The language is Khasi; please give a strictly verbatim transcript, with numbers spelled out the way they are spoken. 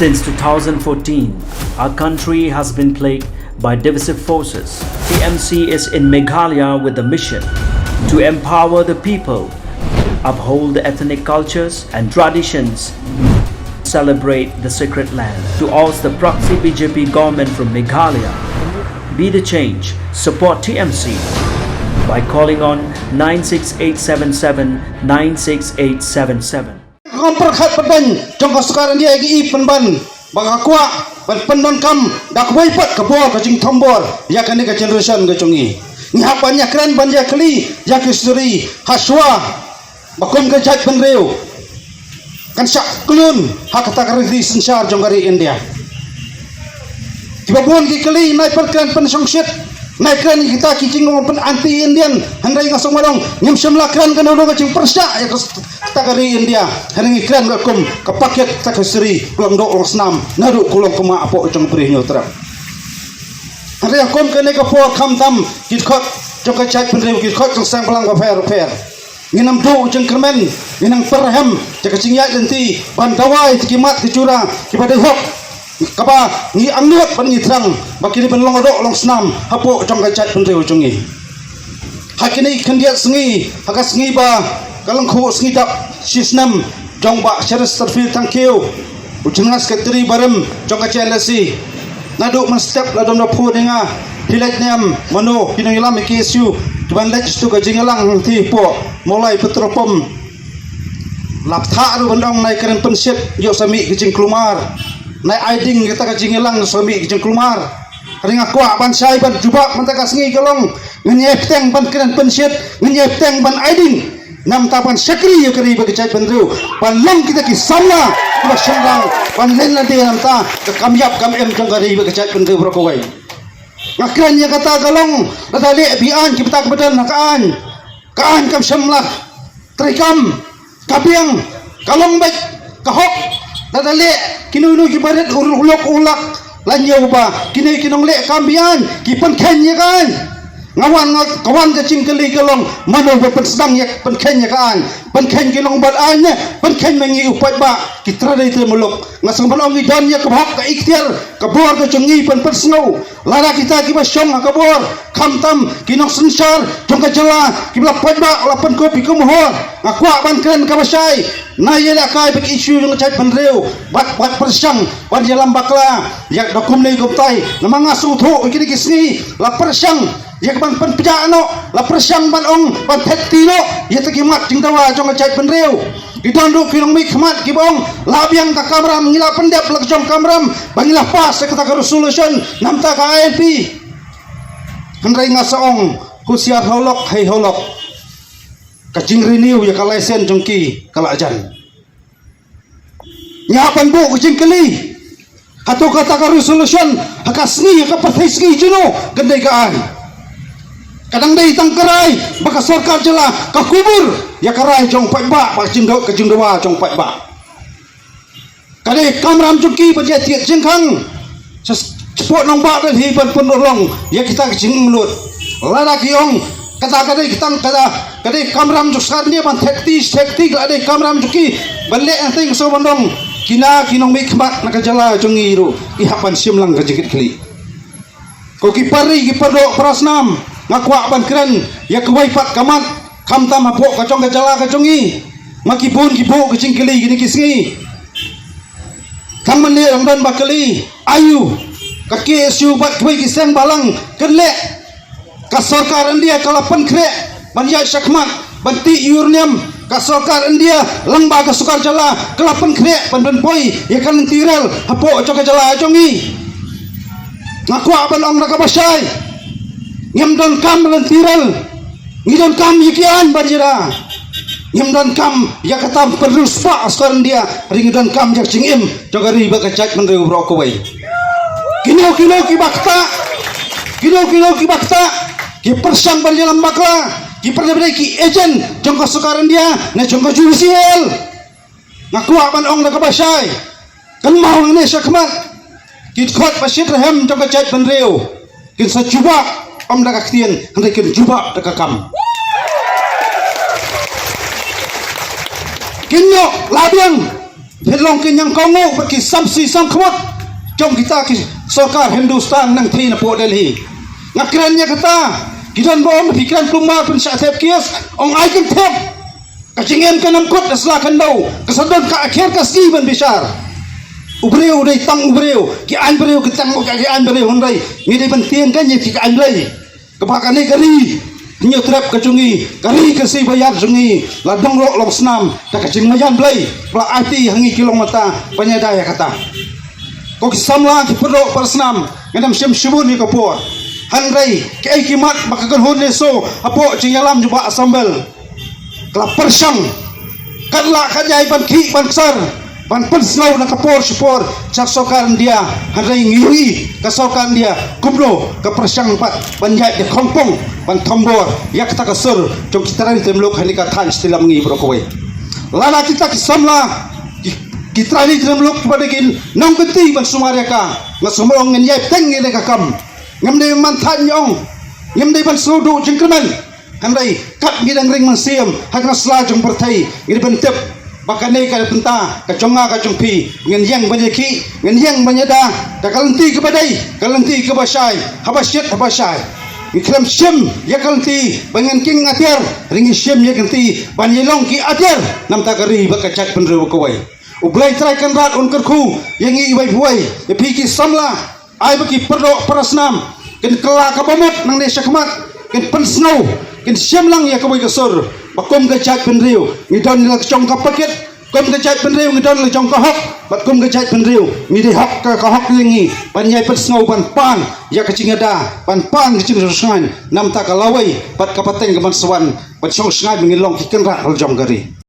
Since two thousand fourteen, our country has been plagued by divisive forces. T M C is in Meghalaya with the mission to empower the people, uphold the ethnic cultures and traditions, celebrate the sacred land. To oust the proxy B J P government from Meghalaya, be the change, support T M C by calling on nine six eight seven seven nine six eight seven seven. Ka kam pyrkhat pyrden jong ka sorkar India ki i pynban ba ka kwah ban pyndonkam da kawei pat ka bor ka jingthombor ïa kane ka generation ka jong ngi. Ngi hap ban ïakren ban ïakylli ïa ki history ha shuwa ba kum ka jaitbynriew kan shah khlun ha kata ka riti synshar jong ka ri India. Kiba bun ki kylli, nai pyrkhat pynshongshit, nai kren kita ki jingong pyn anti Indian, hynrei nga sngewbha ong ngim shym la kren kano kano ka jingpyrshah ïa ka s-, kata ka ri India, hynrei ngi kren ka kum ka paket kata ka sri, long doh long snam, naduh kulong kumba hapoh jong ka Bri Hynñiewtrep. Hynrei kum kane ka por khamtam ki dkhot jong ka jaitbynriew, ki dkhot jong seng bhalang bapher bapher. Ngin ym duh jingkyrmen, ngin ym pyrhem ïa ka jingïaid lynti ban dawa ïa ki mat ki jura kiba dei hok, kaba ngi angnud ban ngi thrang ba kin ym long doh long snam hapoh jong ka jaitbynriew jong ngi. Ha kine ki khyndiat sngi, ha ka sngi ba ka lyngkhuh sngi dap shi snem jong Bah Chesterfield Thangkhiew, u General Secretary barim jong ka J N S C. Naduh mynstep la dom da phone ïa nga, phi leit ne em, mano ki nongïalam ïa K S U kiban leit sha ka jingïalang hangtei hapoh Mawlai petrol pump. La bthah ruh ban ong nai kren pynshit, ïoh sa mih ka jingkulmar. Nai ai ding kata ka jingïalang, ïoh sa mih ka jingkulmar. Hynrei nga kwah ban shai ban jubab mynta ka sngi ka long, ngin ïai bteng ban kren pynshit, ngin ïai bteng ban ai ding. Namar ban shakri ïa ka ri bad ka jaitbynriew, ban long kita ki samla kiba shynrang, ban len lade namar ka kam ïap kam im jong ka ri bad ka jaitbynriew baroh kawei. Nga kren ïa kata ka long, lada leh biang ki bynta kiba don ha ka aiñ, ka aiñ kam shym la treikam, ka biang, ka long beit ka hok. Lada leh kino kino kiba rit u lok u lak, la ñiew ba kine ki nongleh kam biang ki pynkheiñ ïa ka aiñ. Nga wan, nga ka wan ka jingkylli ka long, mano ba pynshang ïa, pynkheiñ ïa ka aiñ? Pynkheiñ ki nongbad aiñ ne pynkheiñ ma ngi u paidbah, ki trai trai muluk? Nga sngewbha ong ngi don ïa ka hok, ka iktiar, ka bor ka jong ngi ban pynsngew. Lada kita kiba shong ha ka bor, khamtam ki nongsynshar jong ka jylla kiba la paidbah la pynkup ïa ka mohor, nga kwah ban kren kaba shai. Nai ïalehkai bad ki issue jong ka jaitbynriew, bad, bad pyrshang ban ïalam bakla ïa da kumne kumtai. Namar nga sngewthuh kine ki sngi la pyrshang ïa ka ban pynpjah noh, la pyrshang ban ong ban thep kti noh ïa kita ki mat jingdawa jong ka jaitbynriew. Ki don ruh ki nongmihkhmat kiba ong la biang ka kamram, ngi la pyndep la ka jong kamram ba ngi la pass ïa kata ka resolution namar ka I L P. Hynrei nga sa ong, husiar halok hei halok, ka jingrenew ïa ka license jong ki ka la jan. Ngi hap ban buh ka jingkylli. Hato kata ka resolution ha ka sngi, ha ka pyrthei sngi jong no kan dei ka aiñ? Ka dang dei tang ka rai ba ka sorkar jylla ka kubur ïa ka rai jong paidbah, ba ka jingdaw, ka jingdawa jong paidbah. Ka dei kamram jong ki ban ïa tied jingkhang sha, shapoh nongbah Delhi ban pynurlong ïa kita ki jingmut. Lada ki ong kata ka dei, kita kata ka dei kamram jong sorkar India ban thep kti, thep kti, ka dei kamram jong ki ban leh hangtei, nga sngewbha ban ong kine ki nongmihkhmat na ka jylla jong ngi ruh ki hap ban shim lang ka jingkitkhlieh. Ko ki para ri, ki para doh, para snam, nga kwah ban kren ïa kawei pat ka mat, khamtam hapoh ka jong ka jylla ka jong ngi. Ma ki bun ki buh ka jingkylli kine ki sngi. Tang mynne dang don ba kylli, aïu ka K S U bad kawei ki seng bhalang kan leh? Ka sorkar India ka la pynkhreh ban ïaid shakhmat ban tih uranium. Ka sorkar India lyngba ka sorkar jylla ka la pynkhreh ban pynpoi ïa ka lynti rel hapoh jong ka jylla jong ngi. Nga kwah ban ong da kaba shai, ngim donkam lynti rel, ngi donkam ïa ki aiñ ban ïada. Ngim donkam ïa kata pynriewspah sorkar India, hynrei ngi donkam ïa ka jingim jong ka ri bad ka jaitbynriew baroh kawei. Kino kino kiba ktah, kino kino kiba ktah, ki pyrshang ban ïalam bakla, ki pyrshang ban dei ki agent jong ka sorkar India ne jong ka U P C L. Nga kwah ban ong da kaba shai, kynmaw nangne shakhmat, ki dkhot ba shitrhem jong ka jaitbynriew kin sa jubab, ym da ka ktien, hynrei kin jubab da ka kam. Kin ïoh la biang, Phi long ki ñiangkawnguh bad ki samsi samkhmut jong kita ki sorkar Hindustan nangthie napoh Delhi. Nga kren ïa kata, ki don ba ong phi kren kulmar pynshah thep kies, ong ai kan thep. Ka jingim ka nang kut da sla khyndew, ka sa don ka akhir ka sngi ban bishar. U briew u dei tang u briew, ki aiñ briew ki tang ki aiñ briew, hynrei ngi dei ban tieng kan ïa ki aiñ Blei. Kaba kane ka ri Hynñiewtrep ka jong ngi, ka ri Khasi Baïar jong ngi, la dang long long snam da ka jingmaïan Blei ba la aiti ha ngi ki long mynta ban ïada ïa kata. Ko ki samla, ki paralok parasnam, ngam shym shibun ïa ka por. Hynrei kaei ki mat ba ka kynhun NESO hapoh jingïalam jong Bah Assembel ka la pyrshang kat la ka jai ban khih ban ksar, ban pynsngew na ka por sha por sha sorkar India. Hynrei ngi ïohi ka sorkar India kumno ka pyrshang pat ban ïaid da khongpong ban thombor ïa kata ka sur jong ki trai trai muluk ha kane ka thaiñ Shillong ngi baroh kawei. Lada kita ki samla, ki, ki trai trai muluk kiba dei ki nongkynti ban sumar ïa ka, nga sumar ong ngin ïai bteng ïa ka kam. Ngam dei ban thait ïa ong, ngam dei ban sngewduh jingkyrmen. Hynrei kat ngi dang ring mynsiem ha ka sla jong pyrthei, ngi dei ban tip ba kane ka bynta ka jong nga ka jong phi, ngin ïeng ban ïakhih, ngin ïeng ban ïada da ka lynti kaba dei, ka lynti kaba shai, haba shit haba shai. Ngi khlem shim ïa ka lynti ba ngin kieng atiar, hynrei ngi shim ïa ka lynti ban ïalong ki atiar namar ka ri bad ka jaitbynriew kawei. U Blei Trai Kynrad un kyrkhu ïa ngi iwei pa iwei, ïa phi ki samla, ai ba ki paralok parasnam kin kylla kaba mut nangne shakhmat, kin pynsngew, kin shim lang ïa kawei ka sur ba kum ka jaitbynriew ngi don la ka jong ka pakit, kum ka jaitbynriew ngi don la jong ka hok, bad kum ka jaitbynriew ngi dei hok ka, ka hok ïa ngi ban ïai pynsngew ban pan ïa ka jingïada, ban pan ka jingshongshngaiñ namar ka lawei bad ka pateng ka ban sa wan ban shongshngaiñ ba ngin long ki kynrad ha la jong ka ri.